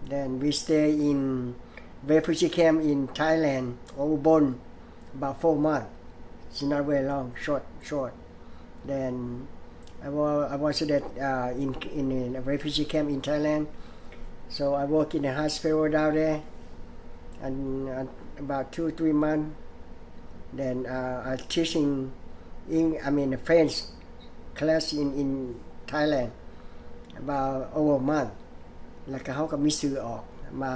Then we stay in refugee camp in Thailand, Ubon, about four months. It's not very long, short, short. Then I was, I was that, uh, in, in a refugee camp in Thailand. So I work in a hospital down there, and, uh, about two, three months. Then, uh, I teaching in, I mean, French class in, in Thailand about over a month. ແລ້ວກໍເຮົາກໍມີຊື່ອອກມາ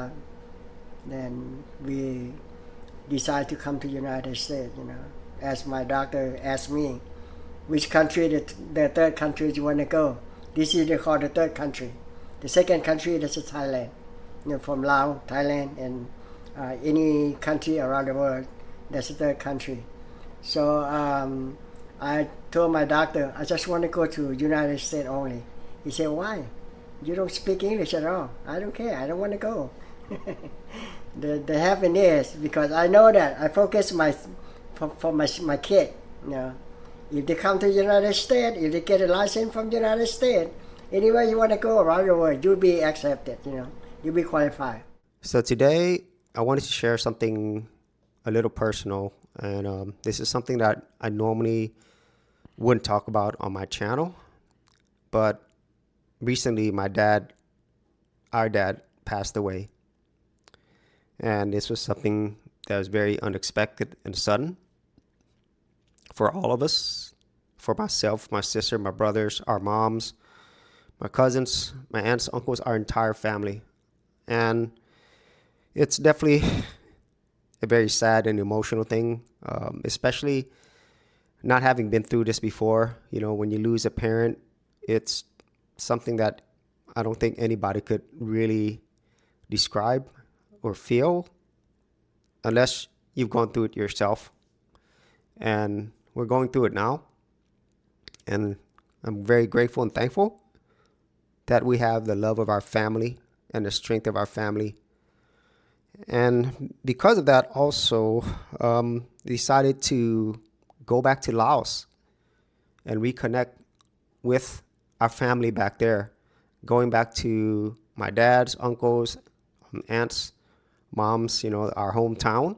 then we decide to come to United States, you know, as my doctor asked me, "Which country, the, the third country you wanna go?" This is they call the third country. The second country, that's Thailand. You know, from Laos, Thailand, and, uh, any country around the world, that's the third country. So, um, I told my doctor, "I just wanna go to United States only." He said, "Why? You don't speak English at all." "I don't care. I don't wanna go." The, the happiness, because I know that I focus my, for, for my, my kid, you know. If they come to United States, if they get a license from United States, anywhere you wanna go around the world, you'll be accepted, you know. You'll be qualified. So today, I wanted to share something a little personal, and, um, this is something that I normally wouldn't talk about on my channel, but recently my dad, our dad, passed away. And this was something that was very unexpected and sudden for all of us, for myself, my sister, my brothers, our moms, my cousins, my aunts, uncles, our entire family. And it's definitely a very sad and emotional thing, um, especially not having been through this before. You know, when you lose a parent, it's something that I don't think anybody could really describe or feel unless you've gone through it yourself. And we're going through it now. And I'm very grateful and thankful that we have the love of our family and the strength of our family. And because of that, also, um, decided to go back to Laos and reconnect with our family back there, going back to my dad's uncles, um, aunts, moms, you know, our hometown,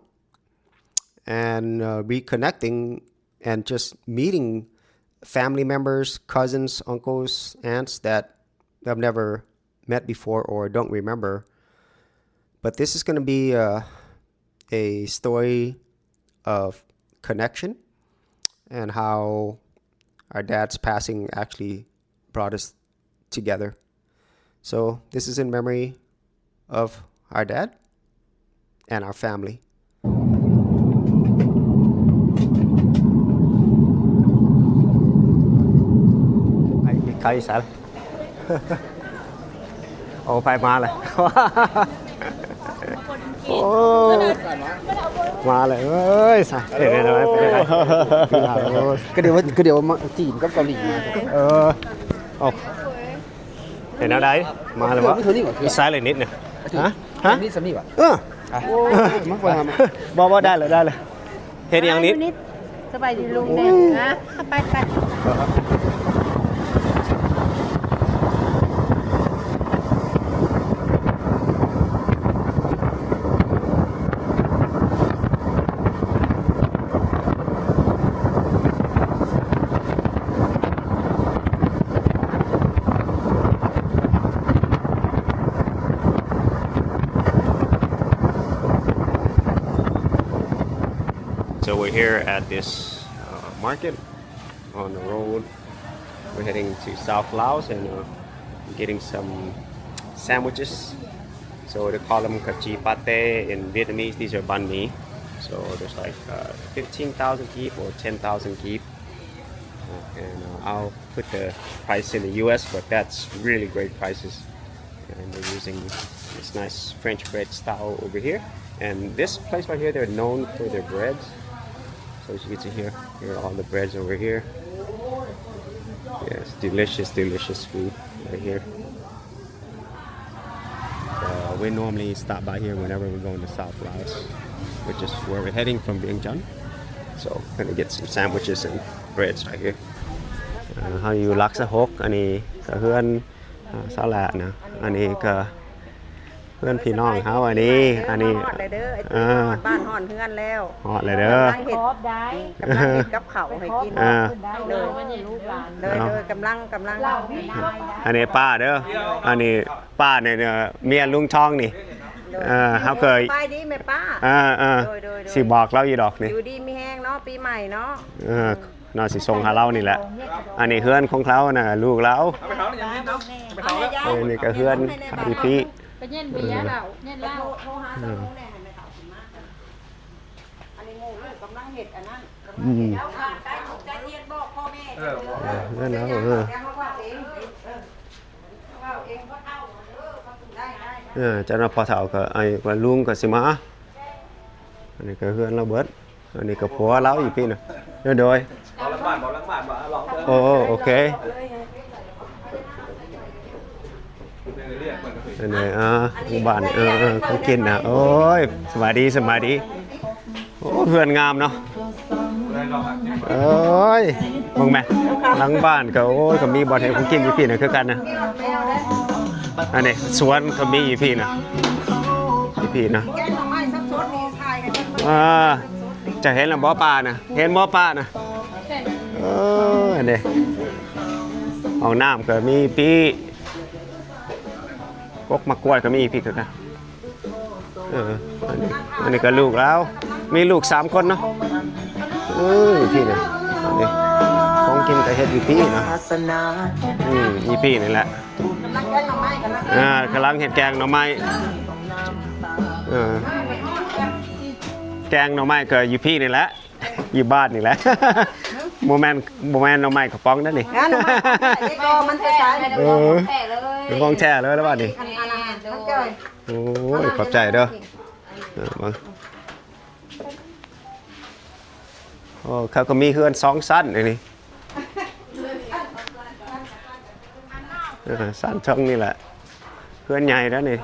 and, uh, reconnecting and just meeting family members, cousins, uncles, aunts that I've never met before or don't remember. But this is gonna be a, a story of connection and how our dad's passing actually brought us together. So this is in memory of our dad and our family. ໄປ ໄປໃສລະ? ໂອ້ ໄປມາແລ້ວ. ໂອ້ ມາແລ້ວເອີຍ ສາຍ ເປັນໄງ ເປັນໄງ? ກະດຽວ ກະດຽວມາຈີນກັບເກົາຫຼີມາ. ເອີ ໂອ້ ເປັນແນວໃດ? ມາແລ້ວບໍ່? ມີເທົ່ານີ້ຫວາ? ມີສາຍເລນິດນີ້. ຮະ? ຮະ? ມີສາມີຫວາ? ເອີ ມາ ມາ ມາ. ບໍ່ ບໍ່ ໄດ້ເລີຍ ໄດ້ເລີຍ. ເຮັດຫຍັງນິດ? ສະບາຍດີລຸງແດ່ນະ ໄປ ໄປ. So we're here at this, uh, market on the road. We're heading to South Laos and, uh, getting some sandwiches. So they call them kachi pate in Vietnamese. These are banh mi. So there's like, uh, fifteen thousand kip or ten thousand kip. Uh, and, uh, I'll put the price in the U S, but that's really great prices. And they're using this nice French bread style over here. And this place right here, they're known for their breads. So as you can see here, here are all the breads over here. Yes, delicious, delicious food right here. Uh, we normally stop by here whenever we're going to South Laos, which is where we're heading from Vientiane. So, gonna get some sandwiches and breads right here. ເຮົາຢູ່ຫຼັກຊາວຫົກ ອັນນີ້ກະເຮືອນ ອ່າ ຊາວລາວນະ ອັນນີ້ກະ พื่อนพี่น้องเฮาอันนี้ อันนี้ มาฮอดแล้วเด้อ ไอ้ เออ ฮอดบ้านฮอดเฮือนแล้ว ฮอดแล้วเด้อ กำลังเฮ็ด ขอบได้ กำลังเฮ็ดกับข้าวให้กิน เออ โดย โดย โดย กำลัง กำลัง อันนี้ป้าเด้อ อันนี้ป้าเนี่ย เมียลุงทองนี่ โดย เออ เฮาเคย สบายดีแม่ป้า เออ เออ โดย โดย โดย สิบอกลาวอยู่ดอกนี่ อยู่ดีมีแฮงเนาะ ปีใหม่เนาะ เออ เนาะ สิส่งหาลาวนี่แหละ อันนี้เฮือนของลาวนะ ลูกลาว เอาไปเผาเลย อย่าเผาเลย เออ นี่ก็เฮือนอีพี่ ไปเย็นเบียร์เหล้า เย็นเหล้า โทร โทรหาสาวแหน่ ให้แม่เฒ่าขึ้นมา อันนี้หมู่ลูกกำลังเฮ็ดอันนั้น อืม เดี๋ยวค่ะ ใกล้ถูกใกล้เทียนบอกพ่อแม่ เออ เออ เฮือนลาว เออ เดี๋ยวเขาเว้าเอง เออ เขาเว้าเอง พ่อเฒ่า เออ เขาถึงได้ ได้ ได้ เออ จักหน่อยพ่อเฒ่าก็ ไอ้ว่าลุงก็สิมา อันนี้ก็เฮือนลาวเบิด อันนี้ก็ผัวลาวอยู่พี้นะ โดย โดย เอาหลังบ้าน เอาหลังบ้าน เอาหลัง โอ้ โอเค อันนี้ อ่า หมู่บ้าน เออ เออ ของกินนะ โอ้ย สบายดี สบายดี โอ้ เฮือนงามเนาะ โอ้ย เบิ่งแม่ หลังบ้านก็ โอ้ย ก็มีบ่อนให้ของกินอยู่พี้นะ คือกันนะ อันนี้สวนก็มีอยู่พี้นะ อยู่พี้นะ แกงหน่อไม้สดๆ นี่ถ่ายให้เบิ่ง อ่า จะเห็นแล้วบ่ป้านะ เห็นบ่ป้านะ เออ อันนี้ ห้องน้ำก็มีพี้ กกมะกล้วยก็มีพี้คือกัน เออ อันนี้ อันนี้ก็ลูกลาว มีลูกสามคนเนาะ เออ พี้นะ อันนี้ ของกินก็เฮ็ดอยู่พี้เนาะ อืม อยู่พี้นี่แหละ กำลังแกงหน่อไม้ กำลัง อ่า กำลังเฮ็ดแกงหน่อไม้ เออ แกงหน่อไม้ก็อยู่พี้นี่แหละ อยู่บ้านนี่แหละ บ่แม่น บ่แม่นหน่อไม้กระป๋องนั่นนี่ งานหน่อไม้กระป๋อง เออ แท้เลย ของแท้เลยแล้วบัดนี้ อัน อัน อัน อัน โอ้ย ขอบใจเด้อ เออ เบิ่ง โอ้ เขาก็มีเฮือนสองชั้นอันนี้ เออ ชั้นเทิงนี่แหละ เฮือนใหญ่แล้วนี่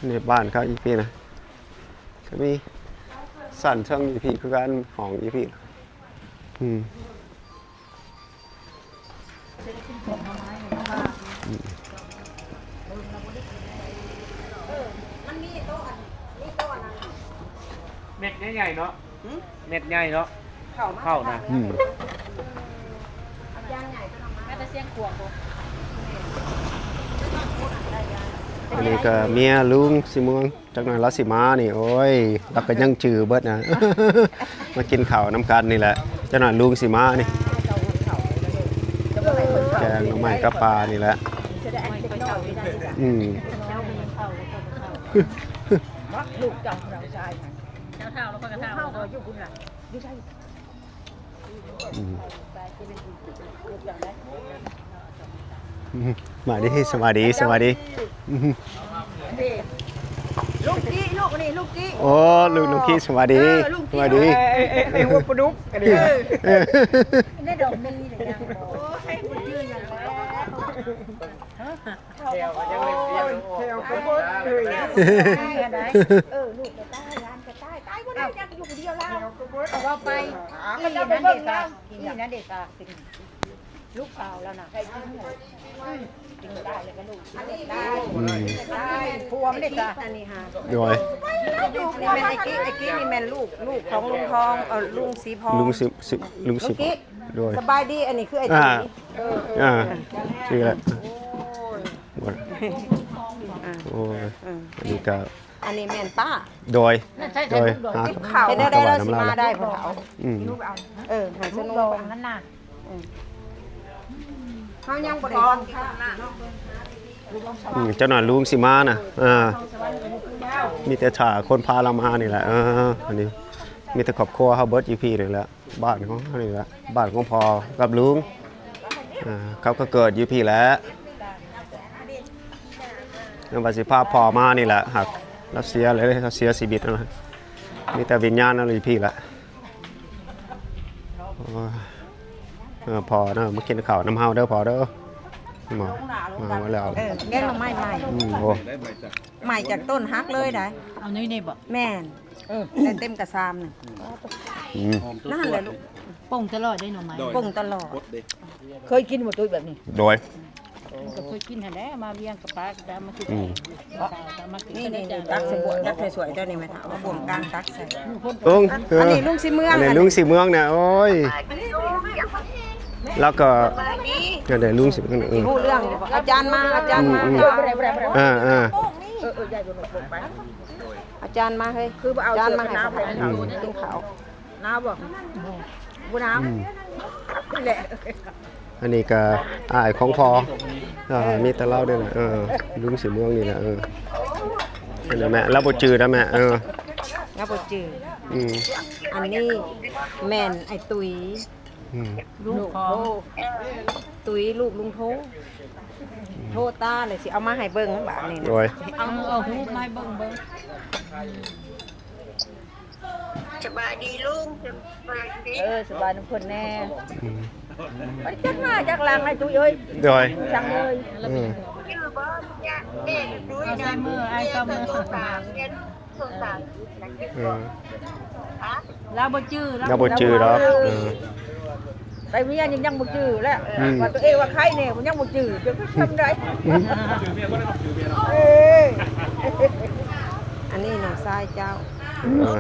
นี่บ้านเขาอยู่พี้นะ ก็มีชั้นเทิงอยู่พี้คือกัน ห้องอยู่พี้ อืม เม็ดใหญ่ๆ เนาะ หึ เม็ดใหญ่เนาะ เข้ามา เข้านะ อืม มาแต่เชียงขวางพุ้น อันนี้ก็เมียลุงสิม่วง จักหน่อยลาวสิมานี่ โอ้ย ลาวก็ยังจื่อเบิดนะ มากินข้าวนำกันนี่แหละ จักหน่อยลุงสิมานี่ แกงหน่อไม้กับปลานี่แหละ อืม ลูกเจ้าผู้ชาย เจ้าเฒ่าแล้วก็กระเฒ่า เฮาก็อยู่พุ้นล่ะ อยู่ไส อืม อืม มาดี สวัสดี สวัสดี อืม ลุงกี้ ลูกนี่ ลุงกี้ โอ้ ลุง ลุงกี้ สวัสดี เออ ลุงกี้ สวัสดี เอ้ย เอ้ย เอ้ย หัวปลาดุก อันนี้ เออ ได้ดอกมีเลยนะ โอ้ย บ่จื้อหยังแล้ว แถวก็ยังเล่นเปียโน แถวก็เบิดเลย เออ ลูกก็ตาย หลานก็ตาย ตายบ่ได้ อยากอยู่ผู้เดียวแล้ว แถวก็เบิด เอาว่าไป อีนั่นเด้ตา อีนั่นเด้ตา ลูกสาวแล้วน่ะ อืม กินได้แล้วก็ลูก อันนี้ได้ อืม ได้ ผัวมันเด้ตา อันนี้หา โดย นี่แม่นไอ้กี้ ไอ้กี้นี่แม่นลูก ลูกของลุงทอง เอ่อ ลุงสีพอง ลุงสิ สิ ลุงสิ ลุงกี้ โดย สบายดี อันนี้คือไอ้ อ่า ตี เออ อ่า ชื่ออะไร โอ้ย โอ้ย เออ อันนี้ก็ อันนี้แม่นป้า โดย โดย หา เฮ็ดได้ ได้ เราสิมาได้ พ่อเฒ่า อืม เออ ให้สนุก นั่นน่ะ อืม เฮายังบ่ได้ อืม เจ้าหน้าลุงสิมาน่ะ อ่า มีแต่ถ้าคนพาเรามานี่แหละ เออ อันนี้ มีแต่ครอบครัวเฮาเบิดอยู่พี้นี่แหละ บ้านของเฮานี่แหละ บ้านของพ่อกับลุง อ่า เขาก็เกิดอยู่พี้แหละ แล้วว่าสิพาพ่อมานี่แหละ หากลาวเสียเลย ลาวเสียชีวิตแล้วนะ มีแต่วิญญาณลาวอยู่พี้แหละ โอ้ย เออ พ่อเด้อ มากินข้าวนำเฮาเด้อ พ่อเด้อ มา มาแล้ว เออ แกงหน่อไม้ใหม่ อืม โอ้ ใหม่จากต้นหักเลยได้ เอานี่นี่บ่ แม่น เออ ได้เต็มกระซามน่ะ อืม นั่นแหละลูก ปรุงตลอดได้หน่อไม้ ปรุงตลอด เคยกินบ่ ตุ้ย แบบนี้ โดย ກໍເຄີຍກິນຫັ້ນແຫຼະ ມາວຽງກັບປ້າກໍເອົາມາຄືກັນ ອືມ ເອົາມາຄືກັນ. ນີ້ໆ ຕັກໃສ່ບ່ວງ ຕັກໃສ່ຖ້ວຍເຈົ້ານີ້ແມ່ເຖົ້າ ເອົາບ່ວງກາງຕັກໃສ່. ລຸງ ເອີ ອັນນີ້ລຸງສີເມືອງ ອັນນີ້ລຸງສີເມືອງນະ ໂອ້ຍ ແລ້ວກໍ ອັນນີ້ລຸງສີເມືອງ ເອີ ຮູ້ເລື່ອງຢູ່ບໍ່? ອາຈານມາ ອາຈານມາ ອືມໆ ເອີໆ ອາຈານມາເຮີ້ຍ ຄືບໍ່ເອົາ ອາຈານມາໃຫ້ ເສື້ອກັນໜາວໃຫ້ ອືມ ກິນເຂົ້າ. ໜາວບໍ່? ບໍ່ໜາວ ອືມ ນີ້ແຫຼະ. ອັນນີ້ກໍອ້າຍຂອງພໍ່ ເອີ ມີແຕ່ລາວເດ້ລະ ເອີ ລຸງສີເມືອງນີ້ແຫຼະ ເອີ ອັນນີ້ແມ່ ລາວບໍ່ຈື່ນະແມ່ ເອີ ລາວບໍ່ຈື່ ອືມ ອັນນີ້ແມ່ນໄອ້ຕຸ້ຍ ອືມ ລູກຂອງ ຕຸ້ຍລູກລຸງໂທ ໂທຕາແລ້ວຊິເອົາມາໃຫ້ເບິ່ງບາດນີ້ ໂດຍ ເອົາ ເອົາຮູບມາໃຫ້ເບິ່ງເບິ່ງ. ສະບາຍດີລຸງ ສະບາຍດີ ເອີ ສະບາຍນຳເພິ່ນແດ່ ອືມ ໄປຈັກໜ້າຈັກຫຼັງໃຫ້ຕຸ້ຍເອີຍ ໂດຍ ສັ່ງເລີຍ ອືມ ຈື່ບໍ່ຍາກເດ້ ຕຸ້ຍນະ ເມຍກໍໂທຕາມ ເມຍໂທຕາມ ເອີ ລາວບໍ່ຈື່ ລາວບໍ່ຈື່ດອກ ເອີ ໄປເມຍຍັງ ຍັງບໍ່ຈື່ແລ້ວ ອືມ ວ່າຕົວເອງວ່າໃຄແດ່ ຍັງບໍ່ຈື່ ຈະທຳໄດ້ ອືມ ເອີ ອັນນີ້ນ້ອງຊາຍເຈົ້າ ເອີ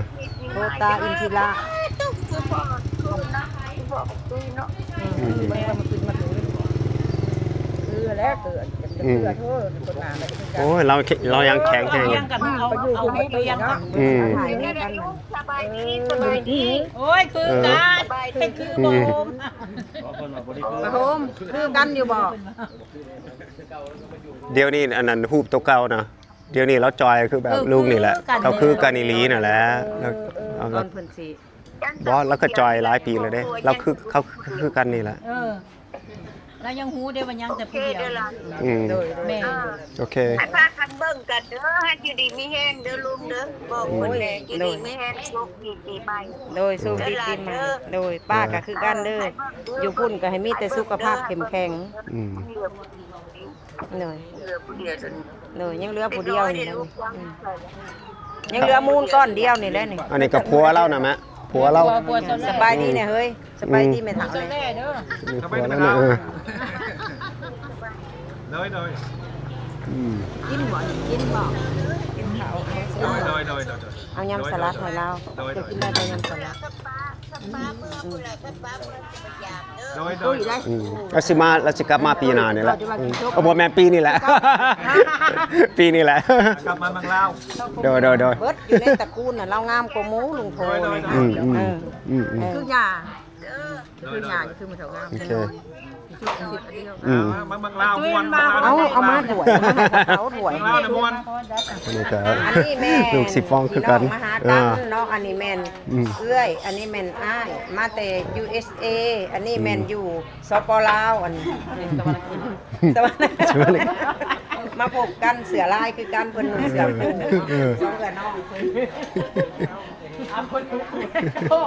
ໂທຕາອິນທິລາ ອືມ ຄືແລ້ວ ຄື ອືມ ຄື ໂອ້ຍ ລາວ ລາວຍັງແຂງແຮງ ອືມ ສະບາຍດີ ສະບາຍດີ ໂອ້ຍ ຄືກັນ ເອີ ຄືບໍ່ໂຮມ ໂຮມ ຄືກັນຢູ່ບໍ່? ດຽວນີ້ອັນນັ້ນຮູບໂຕເກົ່ານະ ດຽວນີ້ລາວຈ່ອຍຄືແບບ ເອີ ລຸງນີ້ແຫຼະ ຄືກັນ ລາວຄືກັນອີ່ຫຼີນັ້ນແຫຼະ ເອີ ລາວ ເອີ ຕອນເພິ່ນຊິ ບໍ່ ລາວກໍຈ່ອຍຫຼາຍປີແລ້ວເດ້ ລາວຄື ເຂົາຄືກັນນີ້ແຫຼະ ເອີ ລາວຍັງຮູ້ເດ້ວ່າຍັງແຕ່ຜູ້ດຽວ ອືມ ໂດຍ ແມ່ນ ໂອເຄ ໃຫ້ພາກັນເບິ່ງກັນເດີ ໃຫ້ຢູ່ດີມີແຮງເດີລຸງເດີ ບອກເພິ່ນແດ່ ໂດຍ ຢູ່ດີມີແຮງ ໂຊກດີປີໃໝ່ ໂດຍ ໂຊກດີປີໃໝ່ ໂດຍ ປ້າກໍຄືກັນເດີ ຢູ່ພຸ້ນກໍໃຫ້ມີແຕ່ສຸຂະພາບເຂັ້ມແຂງ ອືມ ໂດຍ ເຫຼືອຜູ້ດຽວ ໂດຍ ຍັງເຫຼືອຜູ້ດຽວນີ້ແຫຼະ ອືມ ຍັງເຫຼືອມູນກ້ອນດຽວນີ້ແຫຼະນີ້ ອັນນີ້ກໍຜົວລາວນະແມ່ ຜົວລາວ ສະບາຍດີແດ່ເຮີ້ຍ ສະບາຍດີແມ່ເຖົ້າແດ່ ນີ້ຜົວລາວນະ ເອີ ໂດຍ ໂດຍ ອືມ ກິນບໍ່ ກິນບໍ່ ກິນເຂົ້າ ໂດຍ ໂດຍ ໂດຍ ໂດຍ ເອົາຍຳສະຫຼັດໃຫ້ລາວ ໂດຍ ໂດຍ ເຈົ້າກິນໄດ້ບໍ່ຍຳສະຫຼັດ? ໂດຍ ໂດຍ ອືມ ລາວຊິມາ ລາວຊິກັບມາປີໜ້ານີ້ແຫຼະ ອືມ ໂອ້ ບໍ່ແມ່ນ ປີນີ້ແຫຼະ ປີນີ້ແຫຼະ ກັບມາເມືອງລາວ ໂດຍ ໂດຍ ໂດຍ ເບິດຢູ່ໃນຕະກູນນະ ລາວງາມກວ່າໝູ່ລຸງໂທນີ້ ອືມ ອືມ ເອີ ອືມ ອືມ ຄືຫຍ້າ ຄືຫຍ້າ ຄືໝູ່ເຖົ້າງາມ ໂອເຄ ອືມ ມາເມືອງລາວມ່ວນ ເອົາ ເອົາມາຖ້ວຍ ເອົາຖ້ວຍ ເມືອງລາວນະມ່ວນ ອັນນີ້ກໍ ອັນນີ້ແມ່ນ ລູກສີຟ້ອງຄືກັນ ມາຫາກັນເນາະ ອັນນີ້ແມ່ນ ອືມ ເອື້ອຍ ອັນນີ້ແມ່ນອ້າຍ ມາແຕ່ ຢູເອສເອ ອັນນີ້ແມ່ນ ອືມ ຢູ່ ສປ ລາວ ອັນ ສະຫວັນນະເຂດ ມາພົບກັນ ເສື້ອລາຍຄືກັນ ເພິ່ນນຸ່ງເສື້ອ ເອີ ສອງເອື້ອຍນ້ອງເພິ່ນ ອືມ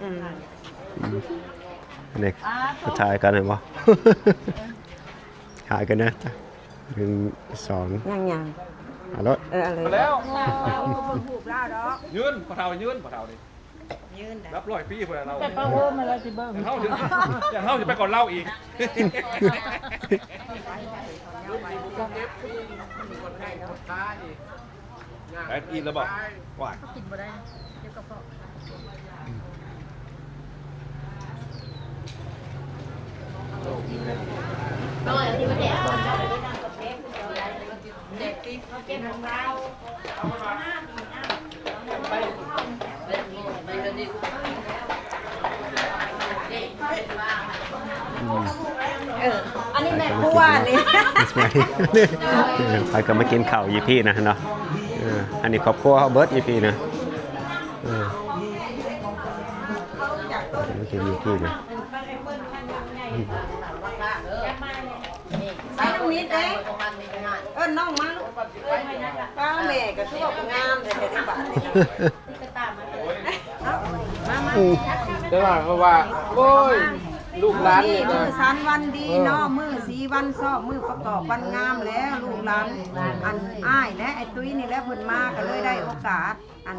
ອືມ ນີ້ ຖ່າຍກັນເຫັນບໍ່? ຖ່າຍກັນນະ ໜຶ່ງ ສອງ ຍັງໆ ເອົາໂລດ ເອີ ເອົາເລີຍ ແລ້ວ ເບິ່ງຮູບລາວດອກ ຢືນ ພໍ່ເຖົ້າຢືນ ພໍ່ເຖົ້ານີ້ ຢືນນະ ນັບຮ້ອຍປີພຸ້ນລະລາວ ແຕ່ປ້າໂຮມມາແລ້ວຊິເບິ່ງ ຢ່າເຮົາ ຢ່າເຮົາຊິໄປກ່ອນລາວອີກ ໄດ້ອີກແລ້ວບໍ່? ວ້າຍ ກິນບໍ່ໄດ້ ເຈັບກະເພາະ ເອີ ອັນນີ້ແມ່ຄົວນີ້ ເອີ ພາກັນມາກິນເຂົ້າຢູ່ພີ້ນະເນາະ ເອີ ອັນນີ້ຄອບຄົວເຮົາເບິດຢູ່ພີ້ນະ ເອີ ມາກິນຢູ່ພີ້ນະ ໃສ່ນ້ອງນິດເດ້ ເອີ້ນນ້ອງມາລູກ ປ້າແມ່ກໍຄືວ່າງາມແທ້ໆ ເດ້ບາດນີ້ ອືມ ແຕ່ວ່າເຂົາວ່າ ໂອ້ຍ ລູກຫຼານນີ້ ມື້ສັນວັນດີເນາະ ເອີ ມື້ສີວັນຊອບ ມື້ປະກອບວັນງາມແລ້ວ ລູກຫຼານ ອັນ ອ້າຍແລະໄອ້ຕຸ້ຍນີ້ແຫຼະ ເພິ່ນມາກໍເລີຍໄດ້ໂອກາດ ອັນ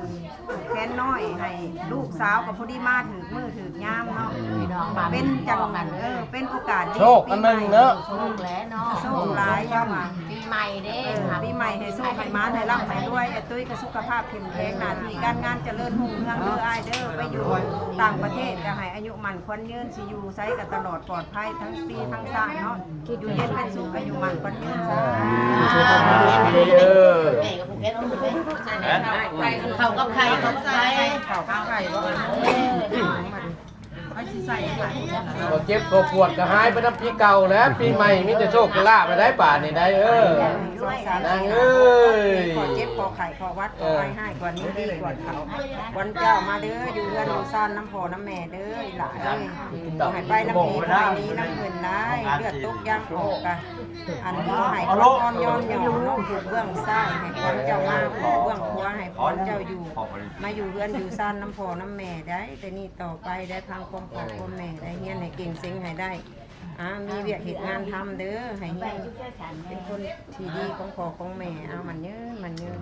ແຂນນ້ອຍໃຫ້ລູກສາວ ກໍພໍດີມາຖືກມື້ຖືກຍາມເນາະ ເປັນຈັງ ເອີ ເປັນໂອກາດດີ ໂຊກອັນໜຶ່ງເນາະ ໂຊກແຫຼະເນາະ ໂຊກຫຼາຍ ເພາະວ່າປີໃໝ່ເດ້ ເອີ ປີໃໝ່ໃຫ້ໂຊກໃຫ້ໝານ ໃຫ້ລ່ຳໃຫ້ລວຍ ອ້າຍຕຸ້ຍກໍສຸຂະພາບເຂັ້ມແຂງ ໜ້າທີ່ການງານຈະເລີນຮຸ່ງເຮືອງເດີອ້າຍເດີ ໄປຢູ່ຕ່າງປະເທດກໍໃຫ້ອາຍຸໝັ້ນຂວັນຍືນ ຊິຢູ່ໃສກໍຕະຫຼອດປອດໄພ ທັງປີທັງຊາດເນາະ ຢູ່ເຢັນເປັນສຸກ ອາຍຸໝັ້ນຂວັນຍືນ ສາທຸ ເຂົ້າກັບໄຂ່ ເຂົ້າກັບໄຂ່ ເຂົ້າກັບໄຂ່ ເອີ ເຂົາຊິໃສ່ໄຂ່ ກໍເຈັບກໍປວດກໍຫາຍໄປນຳປີເກົ່າແຫຼະ ປີໃໝ່ມີແຕ່ໂຊກແຕ່ລາບໄດ້ບາດນີ້ໄດ໋ ເອີ ນາງເອີຍ ຂໍເຈັບຂໍໄຂ້ ຂໍຫວັດຂໍໄຂ້ ໃຫ້ກວ່ານີ້ດີກວ່າເກົ່າ ຂວັນເຈົ້າມາເດີ ຢູ່ເຮືອນຢູ່ຊານນຳພໍ່ນຳແມ່ເດີ ອີ່ຫຼ້າເອີຍ ໃຫ້ໄປນຳຜີນໄປໜີນຳເພິ່ນໄດ້ ເລືອດຕົກຢາງອອກກະ ອັນນີ້ໃຫ້ພອນຍ້ອນຫຍໍ້ເນາະ ຜູ້ເບື້ອງຊ້າຍໃຫ້ພອນເຈົ້າມາ ຜູ້ເບື້ອງຂວາໃຫ້ພອນເຈົ້າຢູ່ ມາຢູ່ເຮືອນຢູ່ຊານນຳພໍ່ນຳແມ່ໄດ້ ແຕ່ນີ້ຕໍ່ໄປໄດ້ ຟັງຄວາມພໍ່ຄວາມແມ່ໄດ້ ຮຽນໃຫ້ເກັ່ງເສັງໃຫ້ໄດ້ ອ່າ ມີວຽກເຮັດງານທຳເດີ ໃຫ້ຮຽນເປັນຄົນທີ່ດີຂອງພໍ່ຂອງແມ່ ເອົາໝັ້ນຍືນ ໝັ້ນຍືນ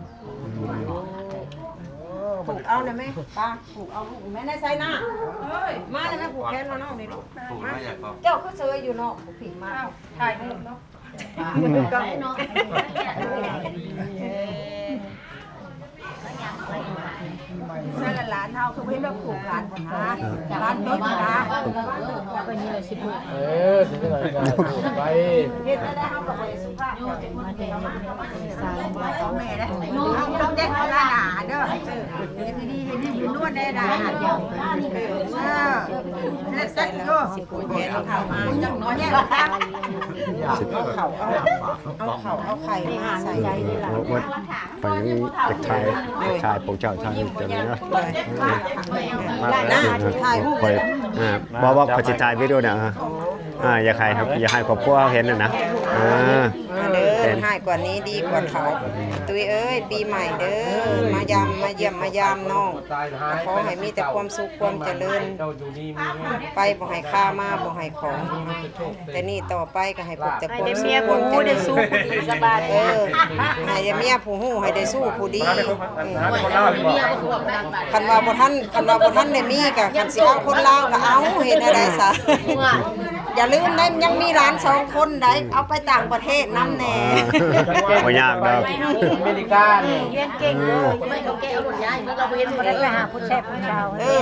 ຜູກເອົານະແມ່ ປ້າ ຜູກເອົາລູກແມ່ ໃນໃສນະ ມາແລ້ວແມ່ ຜູກແຂນມານ້ອງນີ້ລູກ ມາ ເຈົ້າຄືເຊີຍຢູ່ເນາະ ຜູກຜີມາ ຖ່າຍຮູບເນາະ ໃສ່ຫຼານເຮົາຄືເຫັນວ່າຜູກຫຼານບໍ່ນະ ຫຼານເປັນນະ ເອີ ໄປ ເຮັດໄດ້ເຮົາກໍບໍ່ໄດ້ສຸພາບ ແມ່ໄດ້ ເຮົາເຮັດເຈັດລະນາເດີ ເຮັດດີໆ ເຮັດດີໆ ນວດໄດ້ນະ ເອີ ເລັດເຊັດຢູ່ ເອົາເຂົ້າ ເອົາ ເອົາເຂົ້າເອົາໄຂ່ມາໃສ່ ຂ້ອຍຍັງຢາກຖ່າຍ ຢາກຖ່າຍພວກເຈົ້າ ຖ່າຍຮູບເຈົ້າເນາະ ນະ ຖ່າຍຮູບ ຂ້ອຍ ອ່າ ບໍ່ ບໍ່ ຂ້ອຍຊິຖ່າຍວິດີໂອນະ ອ່າ ຢາກໃຫ້ ຢາກໃຫ້ຄອບຄົວເຮົາເຫັນນະ ເອີ ມາເດີ ໃຫ້ກວ່ານີ້ດີກວ່າເກົ່າ ຕຸ້ຍເອີຍ ປີໃໝ່ເດີ ມາຢາມ ມາຢ້ຽມ ມາຢາມນ້ອງ ກໍຂໍໃຫ້ມີແຕ່ຄວາມສຸກ ຄວາມຈະເລີນ ໄປບໍ່ໃຫ້ຄາ ມາບໍ່ໃຫ້ຂອງ ແຕ່ນີ້ຕໍ່ໄປກໍໃຫ້ພົບແຕ່ຄວາມສຸກ ຄວາມຈະເລີນ ເອີ ໃຫ້ໄດ້ເມຍຜູ້ຮູ້ ໃຫ້ໄດ້ຊູ້ຜູ້ດີ ເອີ ຄັນວ່າບໍ່ທັນ ຄັນວ່າບໍ່ທັນໄດ້ມີ ກໍຄັນຊິເອົາຄົນລາວກໍເອົາ ເຮັດແນວໃດຊະ ຢ່າລືມໄດ໋ ຍັງມີຫຼານສອງຄົນໄດ໋ ເອົາໄປຕ່າງປະເທດນຳແດ່ ບໍ່ຍາກດອກ ອາເມລິການີ້ ຮຽນເກັ່ງເດີ ໄປຫາຜູ້ແຊບຜູ້ສາວ ເອີ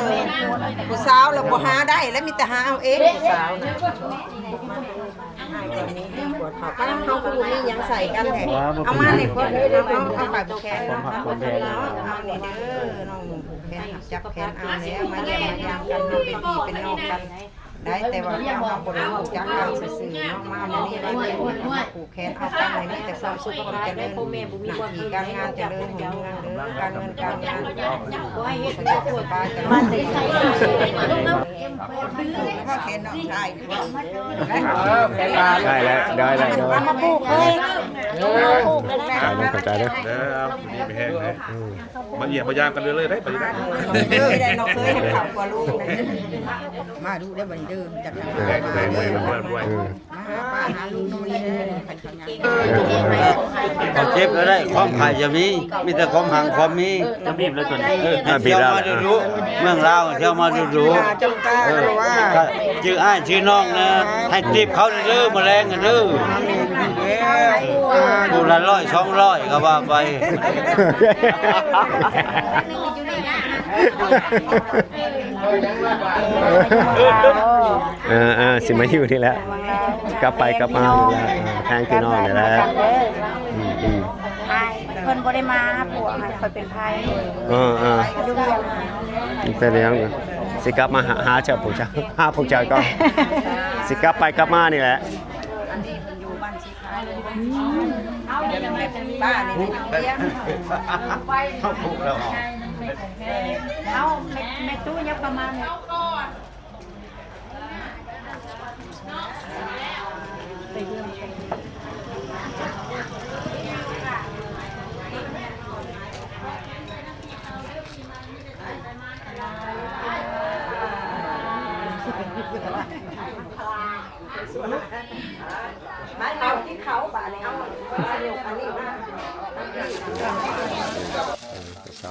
ຜູ້ສາວລະບໍ່ຫາໄດ້ ລະມີແຕ່ຫາເອົາເອງ ຜູ້ສາວນະ ເຮົາຄືບໍ່ມີຫຍັງໃສ່ກັນແທ້ ເອົາມາໃຫ້ພວກນີ້ເນາະ ເອົາ ເອົາໄປແຂນ ຄວາມຮັກຄວາມແພງ ເອົານີ້ເດີ ນ້ອງໜຸ່ມຜູກແຂນ ຈັບແຂນເອົາແລ້ວ ມາຢ້ຽມມາຢາມກັນ ເຮົາເປັນພີ່ເປັນນ້ອງກັນ ໄດ້ ແຕ່ວ່າເຮົາບໍ່ໄດ້ຮູ້ຈັກກັນຊື່ໆເນາະ ມາມື້ນີ້ໄດ້ເປັນຜູກແຂນເອົາກັນ ໃຫ້ມີແຕ່ຄວາມສຸກຄວາມຈະເລີນ ໜ້າທີ່ການງານຈະເລີນຮຸ່ງເຮືອງເດີ ການເງິນການງານ ໃຫ້ສະດວກສະບາຍກັນ ພໍແຂນນ້ອງຊາຍ ໄດ້ແລ້ວ ໄດ້ແລ້ວ ໄດ້ແລ້ວ ເອີ ຂອບໃຈເດີ ເອີ ເອົາ ດີມີແຮງເດີ ອືມ ມາຢ້ຽມມາຢາມກັນເລື້ອຍໆ ໄດ້ ໄປໄດ້ ເອີ ໄດ້ນ້ອງເຄີຍເຂົ້າກວ່າລູກ ມາດູເດີບັດນີ້ເດີ ຈັກ ເອີ ມາເດີ ເອີ ມາຫາປ້າຫາລຸງໜ່ອຍເດີ ເອີ ຄວາມເຈັບກໍໄດ້ ຄວາມໄຂ້ຈະມີ ມີແຕ່ຄວາມຮັ່ງຄວາມມີ ຈະບີບແລ້ວຕົວນີ້ ເອີ ໃຫ້ທ່ຽວມາດຸໆ ເມືອງລາວທ່ຽວມາດຸໆ ເອີ ຈື່ອ້າຍຈື່ນ້ອງນະ ໃຫ້ຕິບເຂົາເດີ ມື້ແລງເດີ ຜູ້ລະຮ້ອຍສອງຮ້ອຍ ກໍວ່າໄປ ເອີ ເອີ ຊິມາຢູ່ນີ້ແຫຼະ ກັບໄປກັບມານີ້ແຫຼະ ເອີ ແພງພີ່ນ້ອງນີ້ແຫຼະ ອືມ ອືມ ອ້າຍ ເພິ່ນບໍ່ໄດ້ມາຫາຜົວ ຂ້ອຍເປັນໄພ ເອີ ເອີ ຢູ່ວຽງ ເປັນຫຍັງ ຊິກັບມາຫາ ຫາເຈົ້າ ພວກເຈົ້າ ຫາພວກເຈົ້າກ່ອນ ຊິກັບໄປກັບມານີ້ແຫຼະ ອັນນີ້ເພິ່ນຢູ່ບ້ານ ອືມ ເອົາແມ່ ແມ່ ປ້ານີ້ ເອົາແມ່ ແມ່ຕູ້ຍັບເຂົ້າມາແມ່ ໄປເຮືອນ ມາເອົາທີ່ເຂົາບາດນີ້ ເອົາອັນນີ້ມາ ເອີ ສາ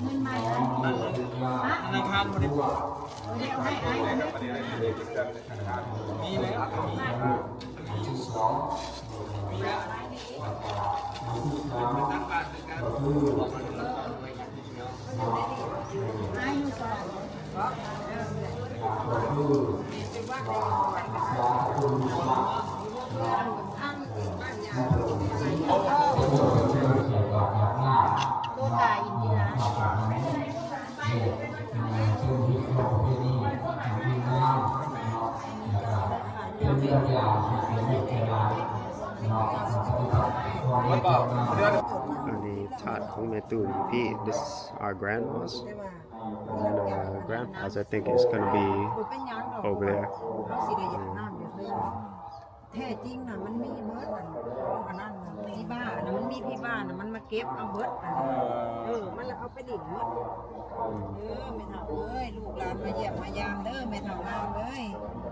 ເງິນໃໝ່ ທະນາຄານບໍ່ໄດ້ ມີແລ້ວ ມີ ໂຕຕາຍອີກທີລະ ອັນນີ້ຖາດຂອງແມ່ຕູ້ຢູ່ພີ້ this is our grandma's. And, uh, grandpa's, I think, is gonna be over there. ແທ້ຈິງນະ ມັນມີເບິດ ອັນ ອັນນັ້ນນະ ທີ່ບ້ານນະ ມັນມີທີ່ບ້ານນະ ມັນມາເກັບເອົາເບິດ ອັນ ເອີ ມັນລະເອົາໄປຫຼິ້ນເບິດ. ເອີ ແມ່ເຖົ້າເອີຍ ລູກຫຼານມາຢ້ຽມມາຢາມເດີ ແມ່ເຖົ້ານາງເອີຍ.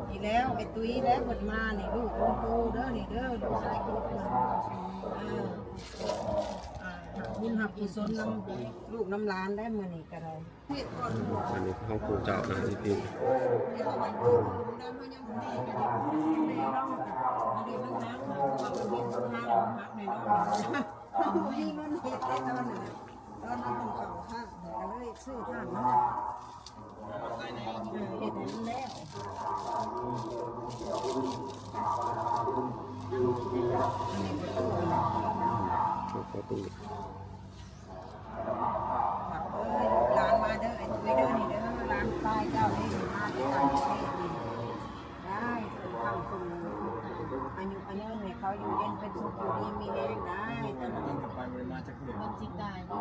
ນີ້ແລ້ວ ແມ່ຕຸ້ຍແລ້ວ ເພິ່ນມານີ້ ລູກຂອງປູ່ເດີ ນີ້ເດີ ລູກຊາຍກົບເພິ່ນ. ເອີ ອ່າ ຮັບບຸນຮັບກຸສົນນຳລູກນຳຫຼານໄດ໋ ມື້ນີ້ກະໄດ້. ອັນນີ້ຂອງຜູ້ເຈົ້ານະ ທີ່ ເອີຍ ຫຼານມາເດີ ໄອ້ຕຸ້ຍເດີ ນີ້ເດີ ຫຼານຊາຍເຈົ້ານີ້ ມາແຕ່ຕ່າງປະເທດນີ້ ໄດ້ ສົມຄຳສົມ ອາຍຸອາເນີນໃຫ້ເຂົາຢູ່ເຢັນເປັນສຸກ ຢູ່ດີມີແຮງໄດ້. ມັນຊິຕາຍ ເອີ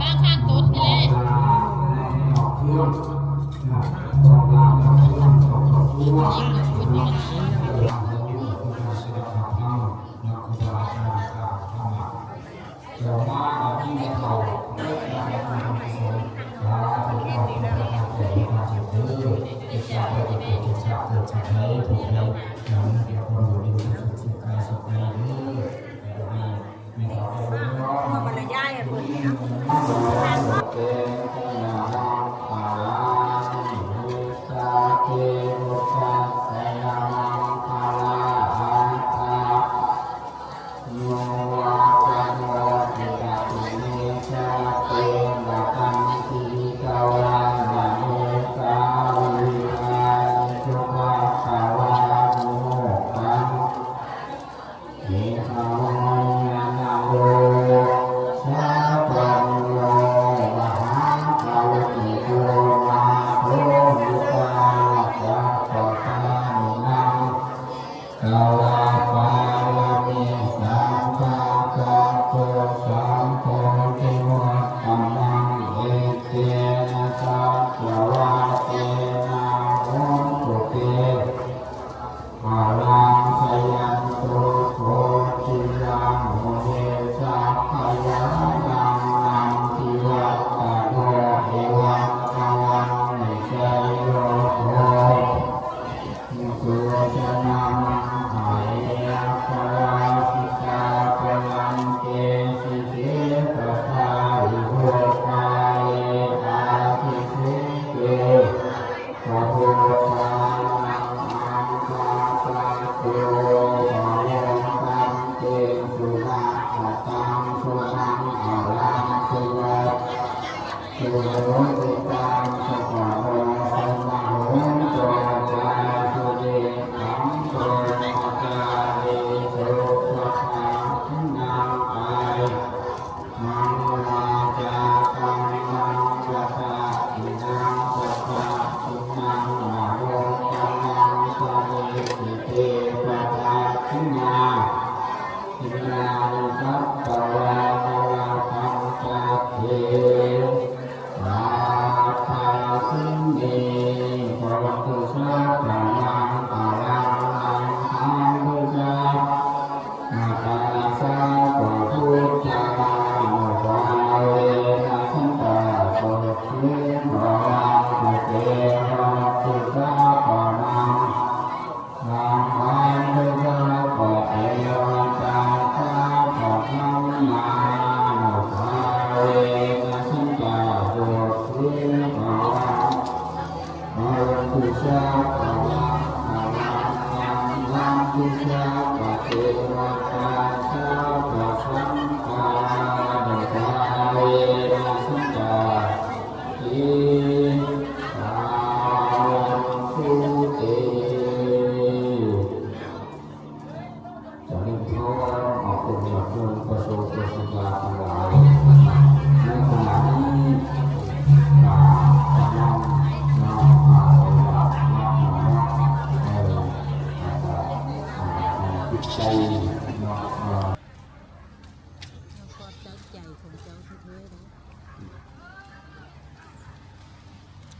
ບ້ານຂ້າງຕົ້ນນີ້ແຫຼະ. ຈະເລີນພອນ ອອກເປັນຍອດໂຍມ ພະສົງ ພະສັງຄະທັງຫຼາຍ ໃນຂະນະນີ້ ກະກຳລັງ ເນາະ ອ່າ ເນາະ ເນາະ ເນາະ ເອີ ແລ້ວກະ ອ່າ ຈິດໃຈ ເນາະ ເອີ ຄວາມຕັ້ງໃຈຂອງເຈົ້າແທ້ໆເນາະ.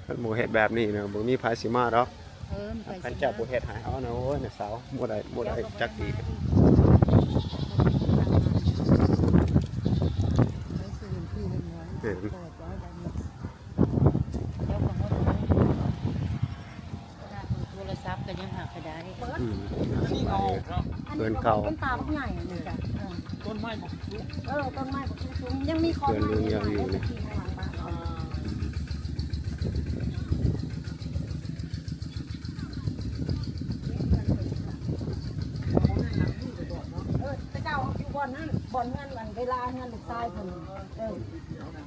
ຄັນບໍ່ເຮັດແບບນີ້ນະ ບໍ່ມີໃຜຊິມາດອກ. ເອີ ຄັນເຈົ້າບໍ່ເຮັດໃຫ້ເຮົານະ ໂອ້ຍ ນະສາວ ບໍ່ໄດ້ ບໍ່ໄດ້ຈັກດີ. ແມ່ນ. ໂທລະສັບກໍຍັງຫາກະໄດ້. ອືມ ເຮືອນເກົ່າ ຕົ້ນຕາບັກໃຫຍ່ອັນນີ້ກະ ເອີ ຕົ້ນໄມ້ບັກສູງ ເອີ ຕົ້ນໄມ້ບັກສູງໆ ຍັງມີຂອນໄມ້ ເຮືອນລຸງຍັງຢູ່ນີ້ ເອີ ແຕ່ເຈົ້າຢູ່ບ່ອນນັ້ນ ບ່ອນເຮືອນ ອັນເວລາເຮືອນລູກຊາຍເພິ່ນ ເອີ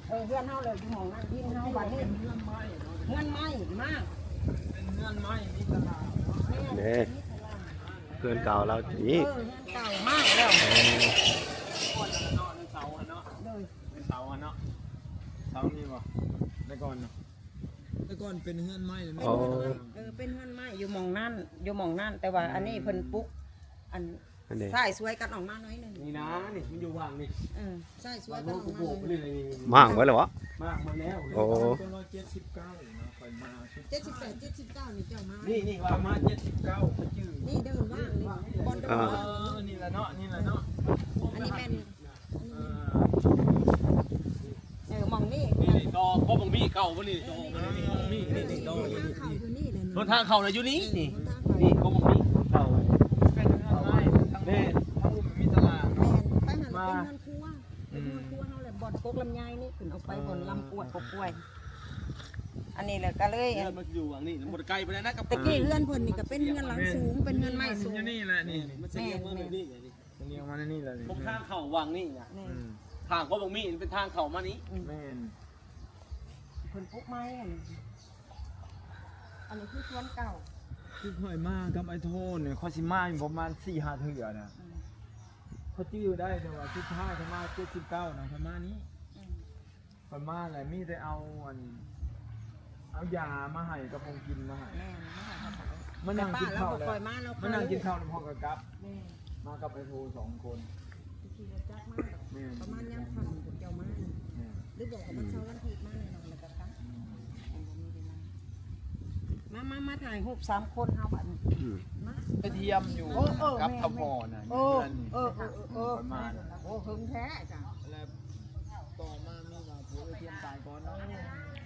ເອີ ເຮືອນເຮົາແລ້ວຢູ່ໝ່ອງນັ້ນ ດິນເຮົາບັດນີ້ ເຮືອນໄມ້ມາ ເປັນເຮືອນໄມ້ມີຕະຫຼາດເນາະ ແມ່ນ ເດ້ ມີຕະຫຼາດ ເຮືອນເກົ່າລາວນີ້ ເອີ ເຮືອນເກົ່າມາແລ້ວ ເອີ ເສົາຫັ້ນເນາະ ເສົາຫັ້ນເນາະ ໂດຍ ເສົາຫັ້ນເນາະ ເສົານີ້ບໍ່? ແຕ່ກ່ອນນະ ແຕ່ກ່ອນເປັນເຮືອນໄມ້ແລ້ວ ອໍ ເປັນເຮືອນໄມ້ ເອີ ເປັນເຮືອນໄມ້ຢູ່ໝ່ອງນັ້ນ ຢູ່ໝ່ອງນັ້ນ ແຕ່ວ່າ ອືມ ອັນນີ້ເພິ່ນປຸກ ອັນ ອັນນີ້ ຊາຍສວຍກັນອອກມາໜ້ອຍໜຶ່ງ ນີ້ນະ ນີ້ມັນຢູ່ຫວ່າງນີ້ ເອີ ຊາຍສວຍກັນອອກມາໜ້ອຍໜຶ່ງ ນີ້ໆໆ ມ້າງເບິດແລ້ວຫວາ? ໝາກໝົດແລ້ວ ໂອ້ ເຈັດສິບເກົ້າເນາະ ຂ້ອຍມາ ເຈັດສິບແປດ ເຈັດສິບເກົ້າ ນີ້ເຈົ້າມາ ນີ້ ນີ້ວ່າມາເຈັດສິບເກົ້າ ຂ້ອຍຈື່ ນີ້ເດີນວ່າງນີ້ ບ່ອນເດີນ ອ່າ ວ່າງ ເອີ ນີ້ລະເນາະ ນີ້ລະເນາະ ອັນນີ້ແມ່ນ ເອີ ໝ່ອງນີ້ ນີ້ໆ ຕໍ່ ກໍບັກໝີ່ເກົ່າບໍ່ນີ້ ຕໍ່ ນີ້ໆ ນີ້ໆ ຕໍ່ ນີ້ໆ ທາງເຂົ້າຢູ່ນີ້ແຫຼະ ນີ້ ຫົນທາງເຂົ້ານະຢູ່ນີ້ ນີ້ ຫົນທາງເຂົ້າ ນີ້ກໍບັກໝີ່ເກົ່າ ເປັນເຮືອນໄມ້ ແມ່ນ ທາງພຸ້ນມີຕະຫຼາດ ແມ່ນ ໄປຫັ້ນລະເປັນເຮືອນຄົວ ອືມ ເປັນເຮືອນຄົວເຮົາແຫຼະ ບ່ອນປົກລຳໄຍນີ້ ຂຶ້ນອອກໄປ ເອີ ບ່ອນລຳກວດ ເອີ ປົກກ້ວຍ ອັນນີ້ແຫຼະກໍເລີຍ ເຮືອນມັນຢູ່ຫວ່າງນີ້ ມັນບໍ່ໄດ້ໄກປານໃດນະ ກັບ ແຕ່ກີ້ເຮືອນເພິ່ນນີ້ກໍເປັນເຮືອນຫຼັງສູງ ເປັນເຮືອນໄມ້ສູງ ຢູ່ນີ້ແຫຼະ ນີ້ ແມ່ນ ມັນຊິຮຽງມາແບບນີ້ແຫຼະນີ້ ເປັນຮຽງມາໃນນີ້ແຫຼະ ນີ້ ຂອງທາງເຂົ້າຫວ່າງນີ້ນະ ແມ່ນ ອືມ ທາງຂອງບັກໝີ່ເປັນທາງເຂົ້າມານີ້ ອືມ ແມ່ນ ເພິ່ນປຸກໃໝ່ ອັນນີ້ຄືສວນເກົ່າ ຄືຂ້ອຍມາກັບອ້າຍໂທນນີ້ ຂ້ອຍຊິມາຢູ່ປະມານສີ່ຫ້າເທື່ອນະ ອືມ ຂ້ອຍຈື່ໄດ້ ແຕ່ວ່າສຸດທ້າຍຂ້ອຍມາເຈັດສິບເກົ້ານະ ຂ້ອຍມານີ້ ອືມ ຂ້ອຍມາແລ້ວມີແຕ່ເອົາອັນ ເອົາຢາມາໃຫ້ກັບຂອງກິນມາໃຫ້ ແມ່ນ ມາໃຫ້ເຂົາ ມານັ່ງກິນເຂົ້າແລ້ວ ມານັ່ງກິນເຂົ້ານຳເຮົາກໍກັບ ແມ່ນ ມາກັບອ້າຍໂທສອງຄົນ ຂີ່ລົດຈັກມາ ແມ່ນ ປະມານຍາມຄ່ຳພວກເຈົ້າມາ ແມ່ນ ຫຼືບອກວ່າວັນເສົາວັນອາທິດມາແນ່ນອນແລ້ວກໍກັບ ອືມ ບໍ່ມີເວລາ ມາ ມາ ມາຖ່າຍຮູບສາມຄົນເຮົາບັດນີ້ ອືມ ມາ ໄປທຽມຢູ່ ໂອ້ ເອີ ກັບ ແມ່ນ ທຳພໍນະ ເອີ ເຮືອນ ເອີ ເອີ ເອີ ປະມານ ໂອ້ ເຫິງແທ້ຈ້ະ ແລ້ວ ຕໍ່ມາມີວ່າຜົວເອື້ອຍທຽມຕາຍກ່ອນເນາະ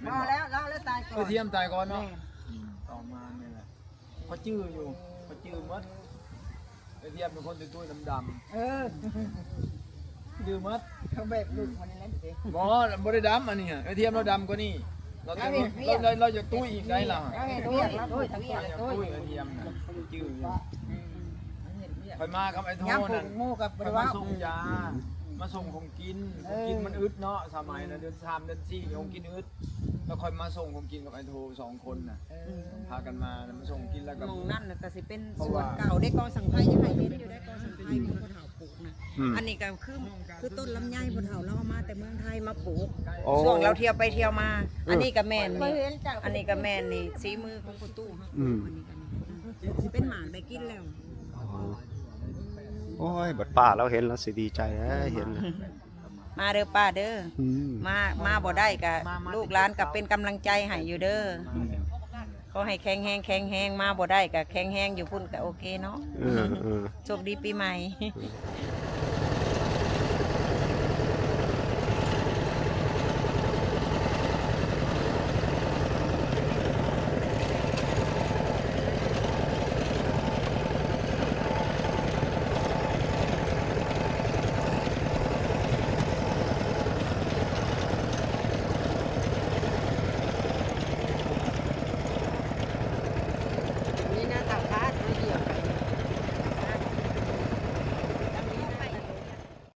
ບໍ່ແລ້ວ ລາວແລ້ວຕາຍກ່ອນ ເອື້ອຍທຽມຕາຍກ່ອນເນາະ ແມ່ນ ອືມ ຕໍ່ມານີ້ແຫຼະ ຂ້ອຍຈື່ຢູ່ ຂ້ອຍຈື່ໝົດ ເອື້ອຍທຽມເປັນຄົນຕຸ້ຍໆ ດຳໆ ເອີ ຈື່ໝົດ ເຂົາແບບລູກມັນນີ້ແຫຼະ ບໍ່ ບໍ່ໄດ້ດຳ ອັນນີ້ ເອື້ອຍທຽມລາວດຳກວ່ານີ້ ລາວຈະ ລາວເຮັດວຽກ ລາວ ລາວ ລາວຈະຕຸ້ຍອີກໄດ໋ລາວ ລາວເຮັດວຽກ ລາວຕຸ້ຍ ລາວເຮັດວຽກ ຂ້ອຍມາກັບອ້າຍໂທນັ້ນ ຍາມປູກໝູ່ກໍບໍ່ໄດ້ເວົ້າ ຂ້ອຍມາສົ່ງຢາ ອືມ ມາສົ່ງຂອງກິນ ເອີ ຂອງກິນມັນອຶດເນາະ ສະໄໝນັ້ນ ອືມ ເດືອນສາມເດືອນສີ່ ອືມ ຂອງກິນອຶດ ແລ້ວຂ້ອຍມາສົ່ງຂອງກິນກັບອ້າຍໂທສອງຄົນນະ ເອີ ພາກັນມາ ແລ້ວມາສົ່ງກິນ ແລ້ວກໍໝ່ອງນັ້ນນະກໍຊິເປັນສວນເກົ່າເດ້ ກໍສັງໄພຍັງໃຫ້ເຫັນຢູ່ເດ້ ກໍສັງໄພຂອງພໍ່ເຖົ້າປູກນະ ອືມ ອັນນີ້ກໍຄື ຄືຕົ້ນລຳໄຍ ພໍ່ເຖົ້າລາວເອົາມາແຕ່ເມືອງໄທມາປູກ ໂອ້ ຊ່ວງລາວທ່ຽວໄປທ່ຽວມາ ອືມ ອັນນີ້ກໍແມ່ນນີ້ ອັນນີ້ກໍແມ່ນນີ້ ສີມືຂອງພໍ່ຕູ້ເຮົາ ອືມ ອັນນີ້ກໍແມ່ນ ຊິເປັນໝາກໄດ້ກິນແລ້ວ ອໍ ໂອ້ຍ ບັດປ້າລາວເຫັນລາວຊິດີໃຈເດ້ ເຫັນ ມາເດີປ້າເດີ ອືມ ມາ ມາບໍ່ໄດ້ກະ ມາ ມາ ລູກຫຼານກໍເປັນກຳລັງໃຈໃຫ້ຢູ່ເດີ ອືມ ຂໍໃຫ້ແຂງແຮງ ແຂງແຮງ ມາບໍ່ໄດ້ກະແຂງແຮງຢູ່ພຸ້ນກະໂອເຄເນາະ ເອີ ເອີ ໂຊກດີປີໃໝ່